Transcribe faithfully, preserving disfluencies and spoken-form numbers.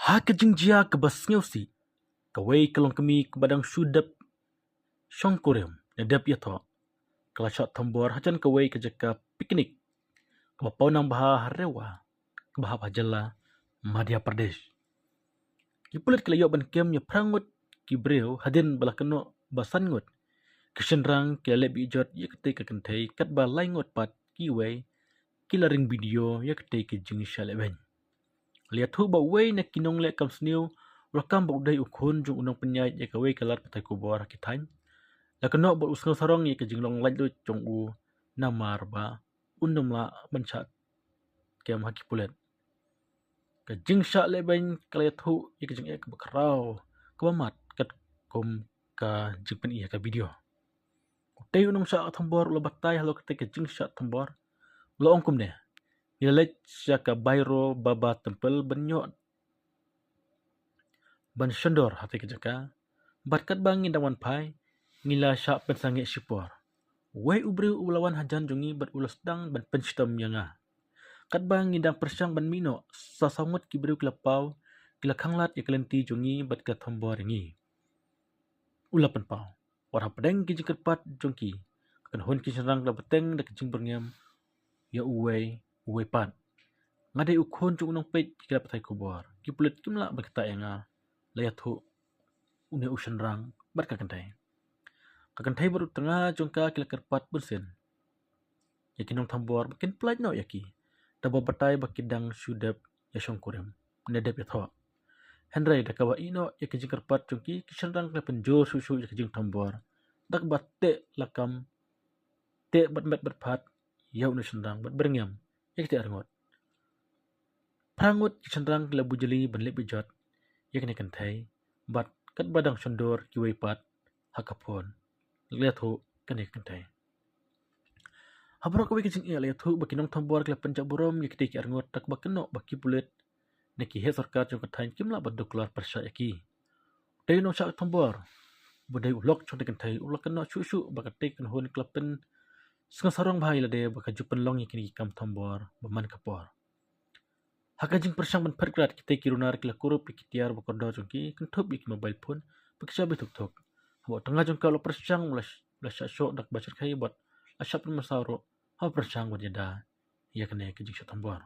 Ha ka jingjia kaba sngewsih, kawei ka longkmie kaba dang shu dep shongkurim ne dep ïathoh, ka la shah thombor hajan kawei ka jaka picnic kaba pawnam bha ha Rewa, kaba hap ha jylla Madhya Pradesh. Ki pulit ki la ïoh ban kem ïa phra ngut ki briew hadien ba la kynnoh ba san ngut ki shynrang ki la leh beh jot ïa katei ka kynthei, katba lai ngut pat kiwei ki la ring video ïa katei ka jingshah lehbeiñ. La ïathuh ba uwei na ki nongleh kam sniew u la kam ba u dei u khun jong u nongpynïaid ïa kawei ka lad pathai khubor ha ki thaiñ. La kynnoh ba u sngewsarong ïa ka jinglong laitluid jong u namar ba un ym lah ban shah kem ha ki pulit. Ka jingshah lehbeiñ ka la ïathuh ïa ka jingeh kaba khraw kaba mad katkum ka jingpyni ha ka video. Utei u nongshah thombor u la batai halor katei ka jingshah thombor, u la ong kumne: Ngi la leit sha ka Bhairo Baba Temple ban ïoh ban shondor ha katei ka jaka, bad katba ngi dang wan phai ngi la shah pynsangeh shipor. Uwei u briew u la wan hajan jong ngi bad u la sdang ban pynshitom ïa nga. Katba ngi dang pyrshang ban mih noh, sa saw ngut ki briew ki la paw, ki la khanglad ïa ka lynti jong ngi bad ki la thombor ïa ngi. U la pynpaw. Wat hapdeng ki jingkyrpad jong ki, ka kynhun ki shynrang ka la bteng da ka jingbyrngem ïa uwei uwei pat. Nga dei u khun jong u nongpeit ki lad pathai khubor. Ki pulit kim lah ban ktah ïa nga, la ïathuh une u shynrang bad ka kynthei. Ka kynthei bad u tnga jong ka ki la kyrpad bunsien ïa ki nongthombor ba kin pyllait noh ïa ki, da ba batai ba ki dang shu dep ïa shongkurim ne dep ïathoh. Hynrei da kaba ïeh noh ïa ki jingkyrpad jong ki, ki shynrang ki la pynjur shuh shuh ïa ki jingthombor, da kaba teh lakam, teh bad met bad phad ïa une u shynrang bad byrngem ïa kitei arngut. Phra ngut ki shynrang ki la bujli ban leh beh jot ïa kane ka kynthei, bad katba dang shondor kiwei pat ha ka phone, la ïathuh kane ka kynthei. Ha baroh kawei ka jingeh la ïathuh ba ki nongthombor ki la pynjah burom ïa kitei ki arngut, da kaba kynnoh ba ki pulit ne ki heh sorkar jong ka thaiñ kim lah ban duh kular pyrshah ïa ki. Utei u nongshah thombor, ba dei u lok jong katei ka kynthei, u la kynnoh shuh shuh ba katei ka kynhun ka la pynsngewsarong bha ïa lade ba ka ju pynlong ïa kine ki kam thombor ba man ka por. Ha ka jingpyrshang ban phet krad, kitei ki runar ki la kurup ïa ki tiar ba kordor jong ki, kynthup ïa ki mobile phone bad ki shabi thuk thuk. Haba u tnga jong ka u la pyrshang, u la sh-, u la shah shoh da kaba shyrkhei bad la shah pynmynsaw ruh haba pyrshang ban ïada ïa kane ka jingshah thombor.